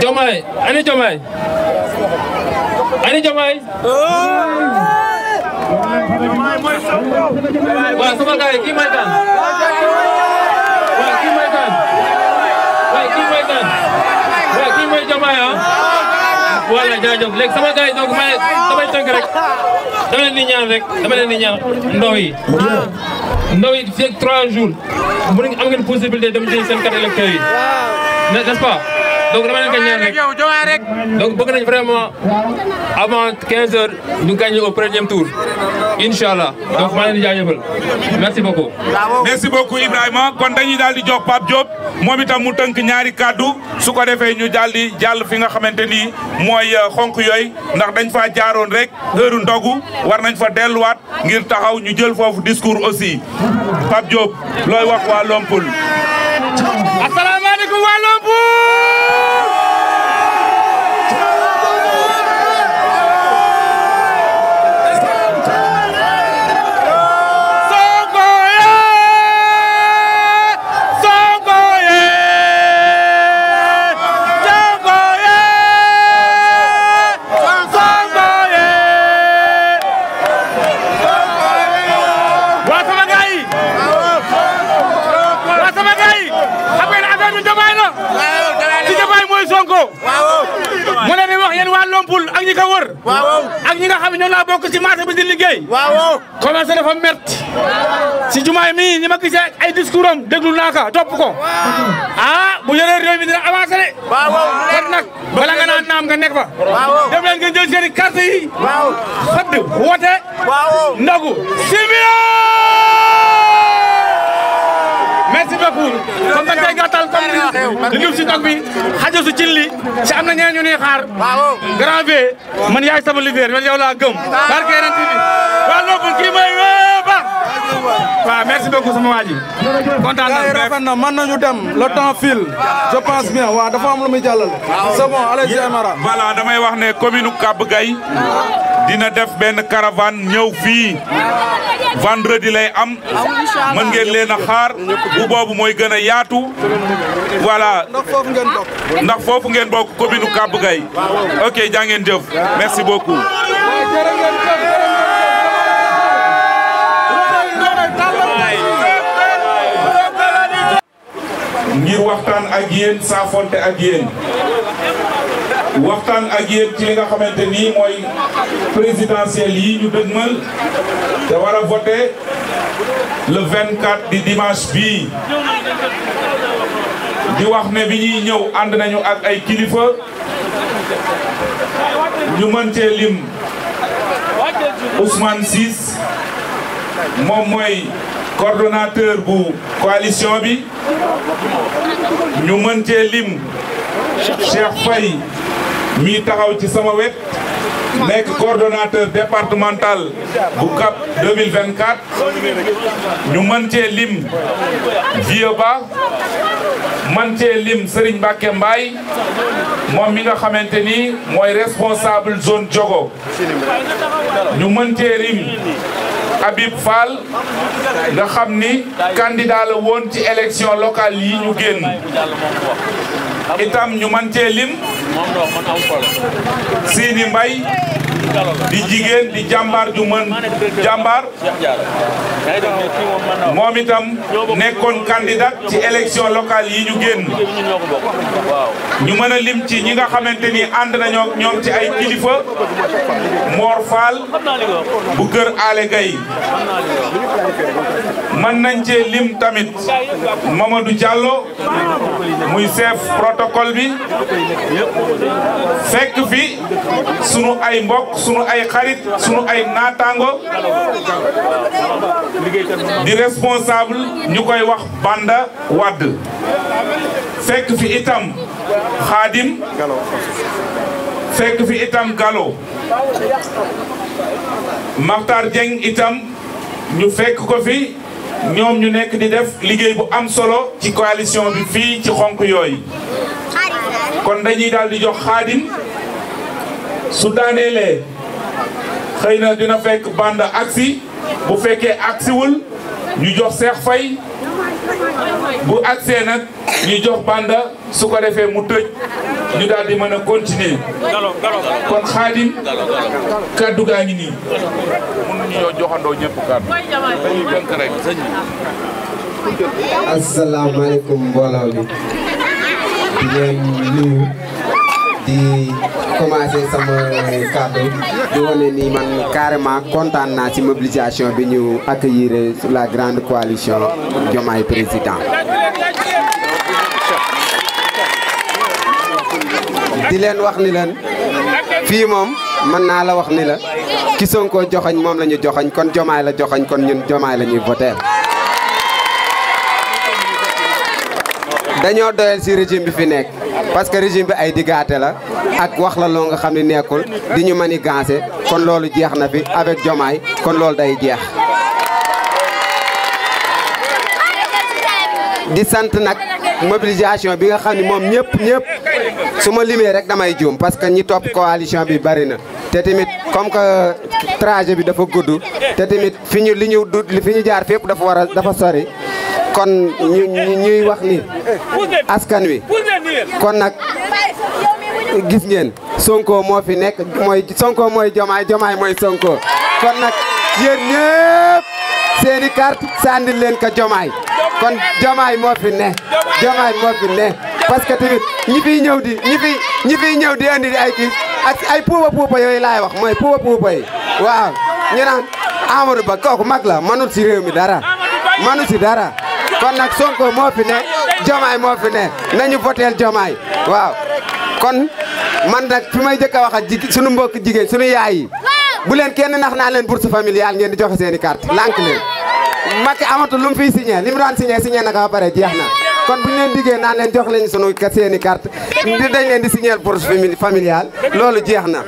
Diomaye ani Diomaye ani Diomaye waaw sama gars yi kii mooy kan waaw kii mooy kan waaw kii mooy kan waaw kii mooy Diomaye ah voilà jaajëf léegi sama gars yi donc damay tënk rek dama leen di ñaan rek dama leen di ñaan ndaw yi fii ak 3 jours am ngeen possibilité dem jëli seen carte électeur yi n'est-ce pas donc dama leen ko ñaan rek donc bëgg nañ vraiment avant 15 heures ñu gagner au premier tour inchallah donc maa leen di jaajëfal merci beaucoup. merci beaucoup Ibrahima kon dañuy daal di jox Pape Diop moom itam mu tënk ñaari kaddu su ko defee ñu daal di jàll fi nga xamante ni mooy xonk yooyu ndax dañ fa jaaroon rek heure ndogu war nañ fa delluwaat ngir taxaw ñu jël foofu discours aussi Pape Diop looy wax waa Lompoul. asalaamaaleykum waa Lompoul. ak ñi ko wër. ak ñi nga xam ne ñoom laa bokk ci marché bi di liggéey. commencé dafa métti. si jumaay mi ñi ma gisee ay discours am déglu naa ko topp ko. bu yoree réew mi dina avancé de. kon nag bala nga naan naam nga nekk fa. dem leen ngeen jël seen i carte yi. fëdd wote. ndogu simila. merci beaucoup comme dañ koy gàttal comme li ñu si ndog bi xajal si cin li si am na ñeneen ñu ñuy xaar. grand V man yaay sama leader man yow laa gëm. barke yeneen bi waa Lopul kii mooy ba. waaw merci beaucoup sama waa ji. kontaan naa rafet na mën nañu dem le temps file je pense bien waaw dafa am lu muy jàllale. c'est bon allez-y Aymara. voilà damay wax ne commune Kab Gaye dina def benn caravane ñëw fii vendredi lay am mën ngeen leen a xaar bu boobu mooy gën a yaatu voilà ndax foofu ngeen bokk commune Kab Gaye ok jaa ngeen jëf merci beaucoup. ngir waxtaan ak yéen saafonte ak yéen waxtaan ak yéen ci li nga xamante ni mooy présidentielle yi ñu dëgmal te war a voter le 24 di dimanche bii di wax ne bi ñuy ñëw ànd nañu ak ay kilifa ñu mën cee lim Ousmane Ciss moom mooy coordonnateur bu coalition bi ñu mën cee lim Cheikh Faye mi taxaw ci sama wet nekk coordonnateur départemental bu CAP 2024 ñu mën cee lim Vieux Ba mën cee lim Serigne Mbacké Mbaye moom mi nga xamante ni mooy responsable zone Diogo ñu mën cee lim Habib Fall nga xam ni candidat la woon ci élection locale yi ñu génn itam ñu mën cee lim Sini Mbaye di jigéen di jàmbaar ju mën jàmbaar moom itam nekkoon candidat ci élection locale yi ñu génn ñu mën a lim ci ñi nga xamante ni ànd nañoo ñoom ci ay kilifa Mor Fall bu kër Ale Gaye mën nañ cee lim tamit Mamadou Diallo muy chef protocole bi fekk fi sunu ay mbokk sunu ay xarit sunu ay naataango di responsable ñu koy wax Banda Wade fekk fi itam Khadim fekk fi itam Gallo Makhtar Dieng itam ñu fekk ko fi ñoom ñu nekk di def liggéey bu am solo ci coalition bi fii ci xonk yooyu kon dañuy daal di jox Khadim su daaneelee xëy na dina fekk Banda aksi bu fekkee aksiwul ñu jox Cheikh Faye bu agsee nag ñu jox Banda su ko defee mu tëj ñu daal di mën a continuer kon Khadim kaddu gaa ngi nii mënuñu ñoo joxandoo ñëpp kaddu dañuy tënk rek sëñ bi. asalaamaaleykum mbooloo mi di leen nuyu di commencer sama kàddu di wane ni man carrément kontaan naa ci mobilisation bi ñu accueillir sur la grande coalition Diomaye Président. di leen wax ni leen fii moom mën naa la wax ni la ki Sonko joxoñ moom la ñu joxoñ kon Diomaye la joxoñ kon ñun Diomaye la ñuy voter. dañoo doyal ci régime bi fi nekk parce que régime bi ay diggaate la ak wax la loo nga xam ne nekkul di ñu manigancé kon loolu jeex na fi avec Diomaye kon loolu day jeex. di sant nag mobilisation bi nga xam ne moom ñëpp su ma limee rek damay juum parce que ñi topp coalition bi bari na te tamit comme que trajet bi dafa gudd te tamit fi ñu jaar fépp dafa sori. kon ñuy wax ni askan wi kon nag gis ngeen Sonko moo fi nekk Sonko mooy Diomaye Diomaye mooy Sonko kon nag yéen ñëpp seeni carte sànnil leen ko Diomaye kon Diomaye moo fi ne Diomaye moo fi ne parce que tamit ñi fiy ñëw di andi ay kii ak ay puuba yooyu laay wax mooy puuba yi waaw ñu naan Amadou Ba kooku mag la manut si réew mi dara manut si dara kon nag Sonko moo fi ne Diomaye moo fi ne nañu voteel Diomaye waaw kon man nag fi may jëkk a wax ak sunu mbokk jigéen sunu yaay yi bu leen kenn nax naa leen bourse familiale ngeen di joxe seen i carte lànk leen Macky amatul lu mu fiy signé li mu daan signé na ko ba pare jeex na kon bu ñu leen diggee naan leen jox leen sunu seen i carte dañ leen di signé bourse familiale loolu jeex na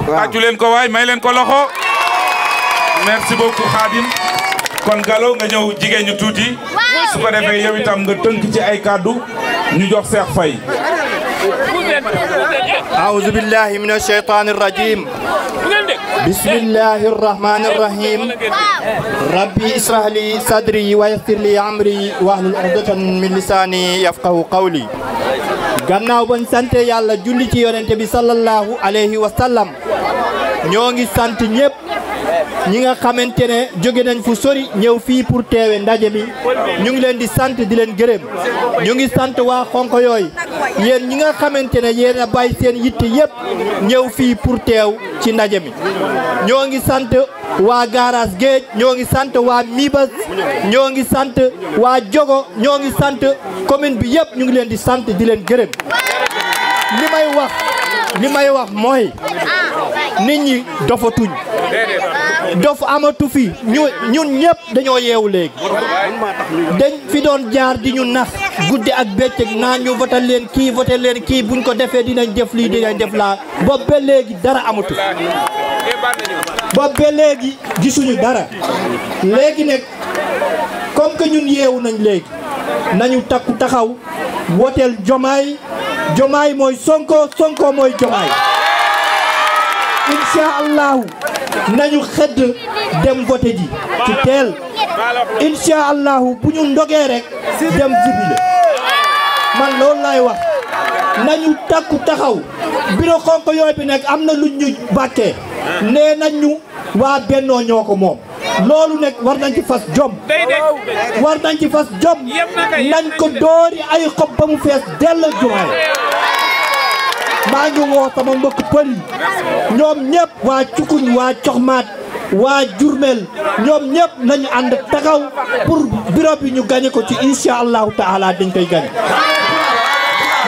waaw. tàccu leen ko waay may leen ko loxo merci beaucoup Khadim kon Gallo nga ñëw jigéen ñu tuuti su ko defee yow itam nga tënk ci ay kàddu ñu jox Cheikh Faye. أعوذ بالله من الشيطان الرجيم بسم الله الرحمن الرحيم ربي اشرح لي صدري ويسر لي أمري واحلل عقدة من لساني يفقهوا قولي gannaaw bañ sante yàlla julli ci yonente bi sallallahu alayhi wa sallam ñoo ngi sant ñëpp ñi nga xamante ne jóge nañ fu sori ñëw fii pour teewe ndaje mi ñu ngi leen di sant di leen gërëm ñu ngi sant waa xonko yooyu yéen ñi nga xamante ne yéen a bàyyi seen yitte yëpp ñëw fii pour teew ci ndaje mi ñoo ngi sant waa garage géej ñoo ngi sant waa Mibas ñoo ngi sant waa Jogo ñoo ngi sant commune bi yëpp ñu ngi leen di sant di leen gërëm li may wax mooy nit ñi dofatuñ dof amatu fi ñun ñëpp dañoo yeewu léegi dañ fi doon jaar di ñu nax guddi ak bëccëg naa ñu votal leen kii buñ ko defee dinañ def lii dinañ def laa boobu ba léegi dara amatu boobu ba léegi gisuñu dara léegi nag comme que ñun yeewu nañ léegi nañu takku taxaw woteel Diomaye mooy Sonko mooy Diomaye incha allahu nañu xëdd dem voté ji ci teel incha allahu bu ñu ndogee rek dem jibile man loolu laay wax nañu takku taxaw bureau xonko yooyu bi nag am na lu ñu bàkkee nee nañ ñu waa Bennoo ñoo ko moom loolu nag war nañ ci fas jom nañ ko doori ay xob ba mu fees dell Diomaye maa ngi woo sama mbokk pël yi ñoom ñëpp waa Cukuñ waa Coxmaat waa Jurmel ñoom ñëpp nañu ànd taxaw pour bureau bi ñu gagné ko ci incha allahu taala dañ koy gagné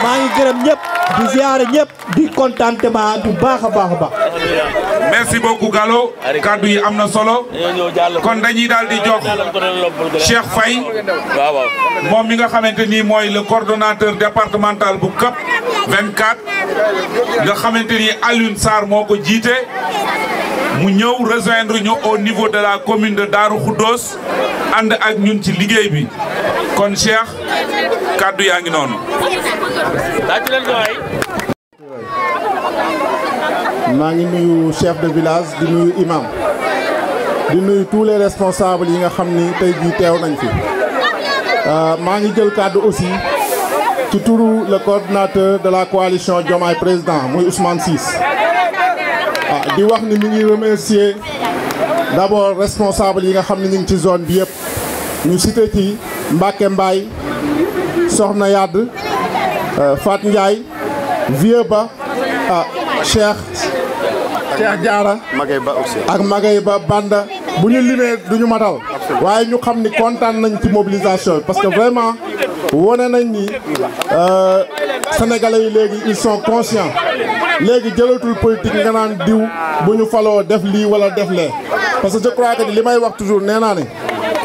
maa ngi gërëm ñëpp di ziare ñëpp di contentement bu baax a baax a baax. merci beaucoup Gallo kaddu yi am na solo kon dañuy daal di jox Cheikh Faye moom mi nga xamante ni mooy le coordonnateur départemental bu CAP 24 nga xamante ni Alioune Sarr moo ko jiite mu ñëw rejoindre ñu au niveau de la commune de Darou Khoudoss ànd ak ñun ci liggéey bi kon Cheikh kaddu yaa ngi noonu. maa ngi nuyu chef de village di nuyu imam di nuyu tous les responsables yi nga xam ni tey jii teew nañ fi maa ngi jël kàddu aussi ci turu le coordinateur de la coalition Diomaye président muy Ousmane Ciss di wax ni mi ngi remercier d'abord responsable yi nga xam ne ñu ngi ci zone bi yëpp ñu cité ci Mbacke Mbaye Soxna Yadd Fat Ndiaye Vieux Ba Cheikh Diarra ak Magay Ba Banda bu ñu limee duñu matal waaye ñu xam ni kontaan nañ ci mobilisation parce que vraiment wone nañ ni sénégalais yi léegi ils sont conscients léegi jëlatul politique nga naan diw bu ñu faloo def lii wala def lee parce que je crois que li may wax toujours nee naa ne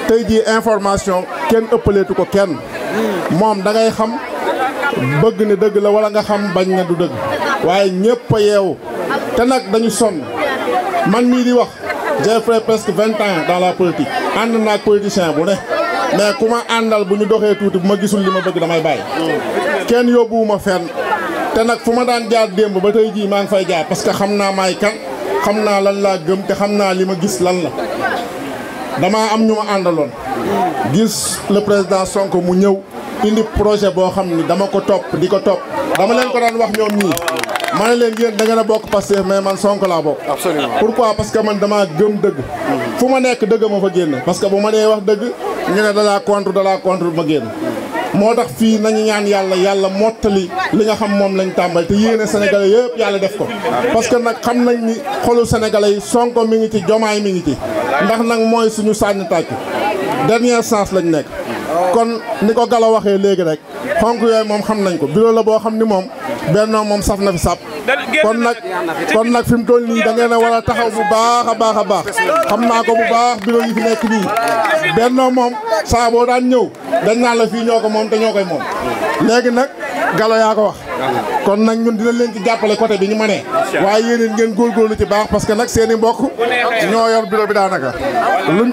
tey jii information kenn ëppaleetu ko kenn moom da ngay xam bëgg ne dëgg la wala nga xam bañ ne du dëgg waaye ñëpp a yeewu te nag dañu sonn man mii di wax j'ai fait presque 20 ans dans la politique ànd naag politicien bu ne mais ku ma àndal bu ñu doxee tuuti bu ma gisul li ma bëgg damay bàyyi kenn yóbbuwuma fenn te nag fu ma daan jaar démb ba tey jii maa ngi fay jaar parce que xam naa maay kan xam naa lan laa gëm te xam naa li ma gis lan la damaa am ñu ma àndaloon gis le président Sonko mu ñëw indi projet boo xam ni dama ko topp di ko topp dama leen ko daan wax ñoom ñii ma ne leen yéen da ngeen a bokk Pastef mais man Sonko laa bokk. Absolument. Pourquoi parce que man damaa gëm dëgg. fu ma nekk dëgg ma fa génn parce que bu ma dee wax dëgg ñu ne da laa contre ma génn moo tax fii nañu ñaan yàlla mottali li nga xam moom lañ tàmbali te yéene sénégalais yëpp yàlla def ko parce que nag xam nañ ni xolu sénégalais yi Sonko mi ngi ci Diomaye mi ngi ci ndax nag mooy suñu sànni tàcc dernière chance lañ nekk kon ni ko Gala waxee léegi rek xonk yooyu moom xam nañ ko bureau la boo xam ni moom Benno moom saf na fi sàpp kon nag fi mu toll nii da ngeen a war a taxaw bu baax a baax xam naa ko bu baax bureau yi fi nekk nii Benno moom saa boo daan ñëw dañ naan la fii ñoo ko moom te ñoo koy moom léegi nag Galo yaa ko wax kon nag ñun dinañ leen ci jàppale côté bi ñu mënee waaye yéen ngeen góorgóorlu ci baax parce que nag seen i mbokk ñoo yor bureau bi daanaka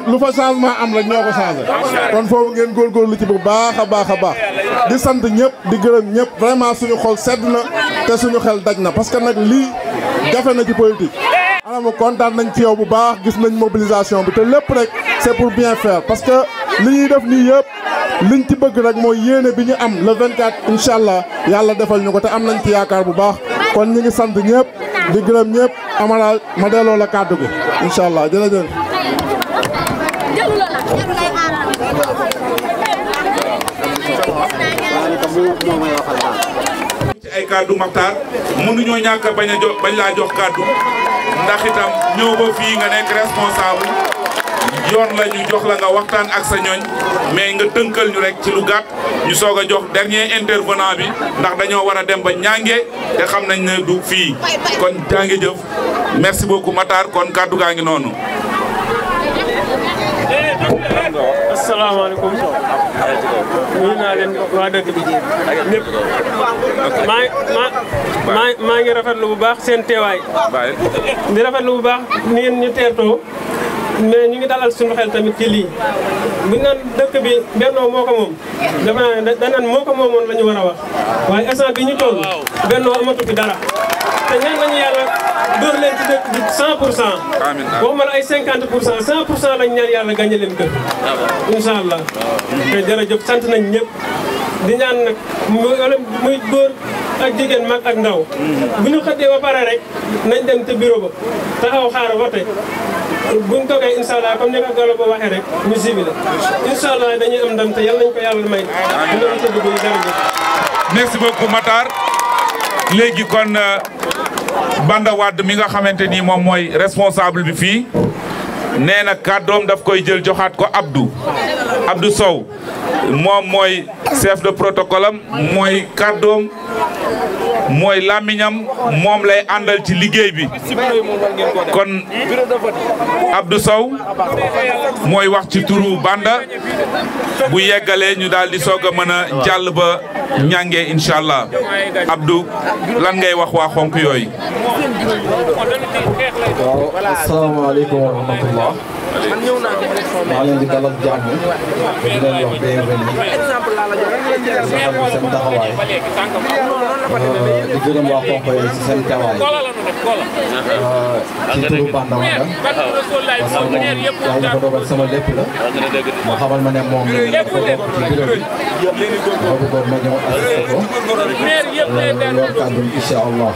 lu fa changement am rek ñoo ko changé kon foofu ngeen góorgóorlu ci bu baax a baax di sant ñëpp di gërëm ñëpp vraiment suñu xol sedd na te suñu xel daj na parce que nag lii jafe na ci politique anama kontaan nañ ci yow bu baax gis nañ mobilisation bi te lépp rek c'est pour bien faire parce que li ñuy def nii yëpp liñ ci bëgg rek mooy yéene bi ñu am le 24 incha allah yàlla defal ñu ko te am nañ ci yaakaar bu baax kon ñu ngi sant ñëpp di gërëm ñëpp amala ma delloo la kàddu gi incha allah jërëjëf. ci ay kàddu Makhtar mënuñoo ñàkk a bañ laa jox kàddu ndax itam ñëw ba fii nga nekk responsable yoon la ñu jox la nga waxtaan ak sa ñooñ mais nga tënkal ñu rek ci lu gàtt ñu soog a jox dernier intervenant bi ndax dañoo war a dem ba ñànge te xam nañ ne du fii kon jàngi jëf merci beaucoup Makhtar kon kàddu gaa ngi noonu. asalaamaaleykum nuyu naa leen waa dëkk bi ñëpp maa ngi rafetlu bu baax seen teewaay di rafetlu bu baax ni ngeen ñu teertoo mais ñu ngi dalal suñu xel tamit ci lii buñ naan dëkk bi Benno moo ko moom dafa danaan moo ko moomoon la ñu war a wax waaye instant bi ñu toll Benno amatu fi dara te ñaan nañu yàlla dóor leen ci dëkk bi 100% waxuma la ay 50% 100% lañ ñaan yàlla gagné leen kër incha allah te jërëjëf sant nañ ñëpp di ñaan nag muy góor ak jigéen mag ak ndaw bu ñu xëddee ba pare rek nañ dem te bureau ba taxaw xaar vote buñ toogee incha allah comme ni ko Gallo ba waxee rek ñu ciblé incha allah dañuy am ndam te yàlla nañ ko yàlla may dina am sa dugub yi jërëjëf. merci beaucoup Matar léegi kon Banda Wade mi nga xamante ni moom mooy responsable bi fii nee na kàddoom daf koy jël joxaat ko Abdou Sow moom mooy chef de protocole am mooy kàddoom mooy làmmiñam moom lay àndal ci liggéey bi kon Abdou Sow mooy wax ci turu Banda bu yeggalee ñu daal di soog a mën a jàll ba ñànge incha allah Abdou lan ngay wax waa xonk yooyu. waaw asalaamaaleykum wa rahmatullah maa leen di dalal jàmm di leen wax bienvenue di rafetlu seen taxawaay di gërëm waa xonk yooyu ci seen teewaay ci turu Banda Wade parce que moom yàlla dafa dogal sama lépp la ma xamal ma ne moom dafa bokk ci bureau bi ma bëggoon ma ñëw assisté ko yor kàddu incha allah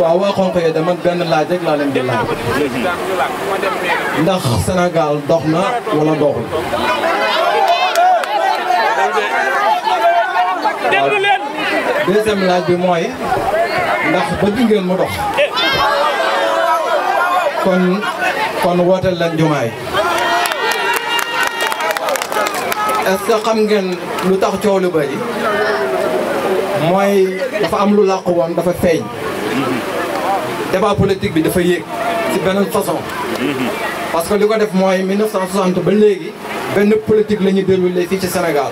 waaw waa xonk yi dama benn laaj rek laa leen di laaj ndax Sénégal dox na wala doxul deuxième laaj bi mooy ndax bëgg ngeen mu dox kon wooteel leen Diomaye est-ce que xam ngeen lu tax coow lu bari mooy dafa am lu làqu woon dafa feeñ débat politique bi dafa yéeg ci beneen façon parce que li ko def mooy 1960 ba léegi benn politique la ñuy déroulé fii ci Sénégal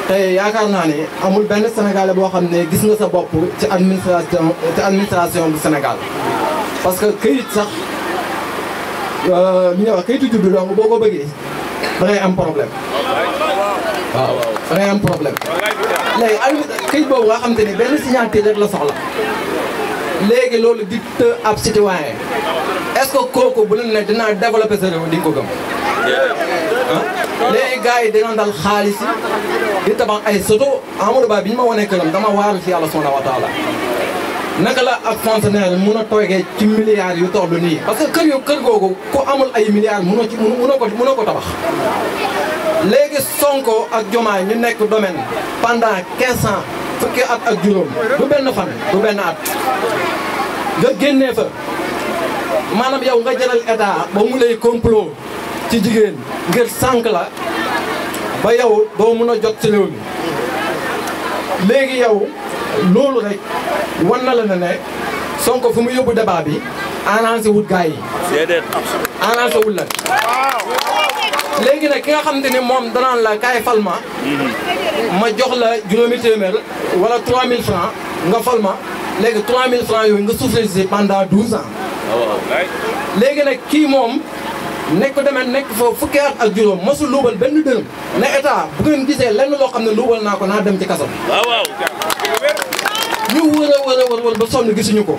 te yaakaar naa ne amul benn Sénégalais boo xam ne gis nga sa bopp ci administration bu Sénégal parce que këyit sax li ñuy wax këyitu juddu donc boo ko bëggee da ngay am problème waaw da ngay am problème léegi këyit boobu nga xam te ni benn signature rek la soxla léegi loolu di të ab citoyen est-ce que kooku bu leen ne dinaa développer sa réew di nga ko gëm léegi gars yi dañoo dal xaalis yi di tabax ay soto Amadou Ba bi ñu ma wanee këram dama waaru ci yàlla subhanahu wa taala naka la ak fonctionnaire mun a toogee ci milliards yu toll nii parce que kër googu ku amul ay milliards munoo ko tabax léegi Sonko ak Diomaye ñu nekk domaine pendant 15 ans fukki at ak juróom du benn fan du benn at nga génnee fa maanaam yow nga jëlal état ba mu lay complot ci jigéen ngir sànq la ba yow doo mun a jot ci réew mi léegi yow loolu rek wan na la ne Sonko fu mu yóbbu débat bi arrangé wut gars yi arrangé wut la léegi nag ki nga xamante ni moom danaan la kaay fal ma jox la juróomi téeméer wala 3000 francs nga fal ma léegi 3000 francs yooyu nga souffrir si pendant 12 ans léegi nag kii moom nekk demee nekk fa fukki at ak juróom mosul luubal benn dërëm ne état bu ngeen gisee lenn loo xam ne luubal naa ko naa dem ci kaso ñu wër ba sonn gisuñu ko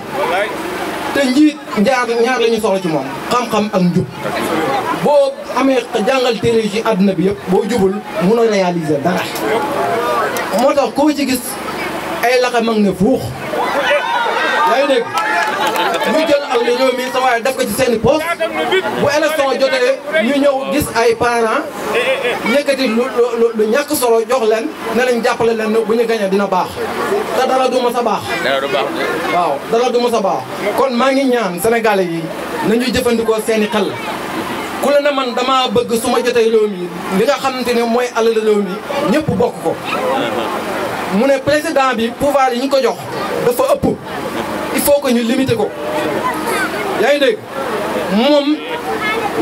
te njiit ñaar la ñu soxla ci moom xam-xam ak njub boo amee jàngal téere yi ci àdduna bi yëpp boo jubul mun a réaliser dara moo tax koo ci gis ay laxa mag ne fuux yaa ngi dégg ñu jël ak réew mi sa waaye def ko ci seeni poste bu élection jotee ñu ñëw gis ay parents yëkkati lu ñàkk solo jox leen ne lañ jàppale leen bu ñu gañee dina baax te dara du ma sa baax waaw dara du ma sa baax kon maa ngi ñaan sénégalais yi nañuy jëfandikoo seeni xel ku la ne man dama bëgg su ma jotee réew mi li nga xamante ne mooy alal réew mi ñëpp bokk ko mu ne président bi pouvoir yi ñu ko jox dafa ëpp il faut que ñu limiter ko yaa ngi dégg moom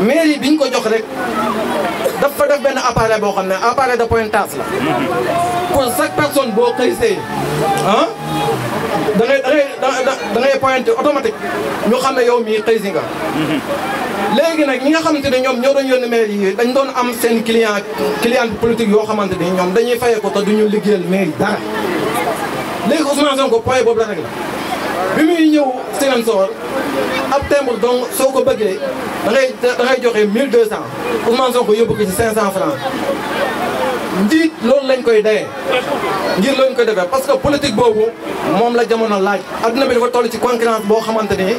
mairie bi ñu ko jox rek dafa def benn appareil boo xam ne appareil de pointage la pour chaque personne boo xëy see ah da ngay pointé automatique ñu xam ne yow mii xëy si nga léegi nag ñi nga xamante ne ñoom ñoo doon yónni maire yi dañ doon am seen client politique yoo xamante ni ñoom dañuy fayee ko te duñu liggéeyal maire yi dara léegi Ousmane Sonko point boobu la rek la bi muy ñëw Ziguinchor ab timbre donc soo ko bëggee da ngay joxe 1200 Ousmane Sonko yóbbu ko ci 500 francs njiit loolu lañ koy dayee ngir lañ koy defee parce que politique boobu moom la jamono laaj adduna bi dafa toll ci concurrence boo xamante ni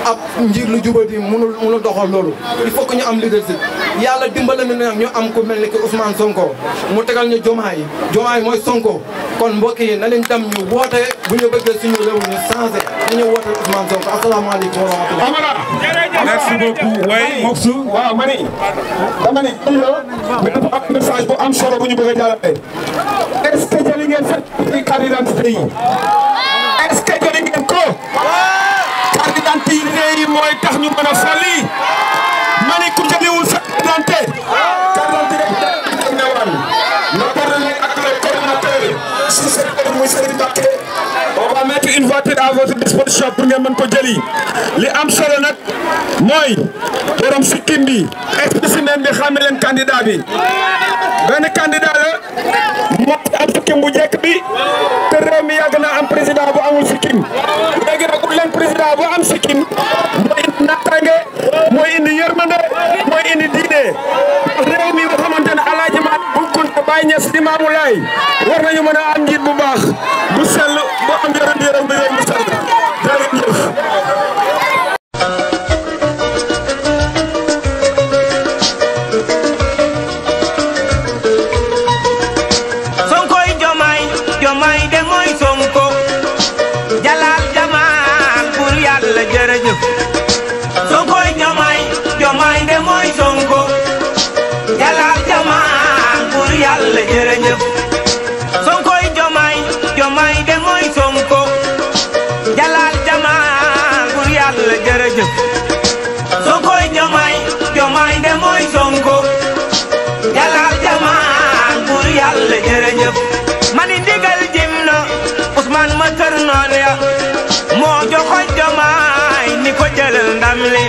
ab njiit lu jubati mënul doxal loolu il faut que ñu am leadership yàlla dimbale na nag ñu am ku mel ni que Ousmane Sonko mu tegal ñu Diomaye mooy Sonko kon mbokk yi na leen dem ñu woote bu ñu bëggee suñu réew ñu changé ñu woote Ousmane Sonko asalaamaaleykum wa rahmatulah. merci beaucoup way Moxou waaw mani dama ni dafa am message bu am solo bu ñu bëgg a jàllale est-ce que jëli ngeen set ci carte d'identité yi est-ce que jëli ngeen ko carte d'identité yi mooy tax ñu mën a fali mani ku jëliwul sa carte d'identité on va mettre une voiture à votre disposition pour ngeen mën ko jëli li am solo nag mooy borom sikkim bi spécimen bi xàmme leen candidat bi benn candidat la moo am sikkim bu njëkk bi te réew mi yàgg na am président bu amul sikkim léegi nag ut leen président bu am sikkim mooy indi naataange mooy indi yërmande mooy indi diine réew mi boo xamante ne Alaaji Maalik Bu Kunta Baay Ñas di Maamu Laay war nañu mën a am njiit bu baax bu sell bu am yërëm bi réew mu sell jërëjëf. Sonkoy Diomaye de mooy Sonko Jalal Jamal pour Yàlla jërëjëf Sonkoy Diomaye de mooy Sonko Jalal Jamal pour Yàlla jërëjëf Sonkoy Diomaye de mooy Sonko Jalal Jamal pour Yàlla jërëjëf Sonkoy Diomaye de mooy Sonko Jalal Jamal pour Yàlla jërëjëf mani ndigal jim na Ousmane ma tër noon ya moo joxoñ Diomaye ni ko jëlal ndam li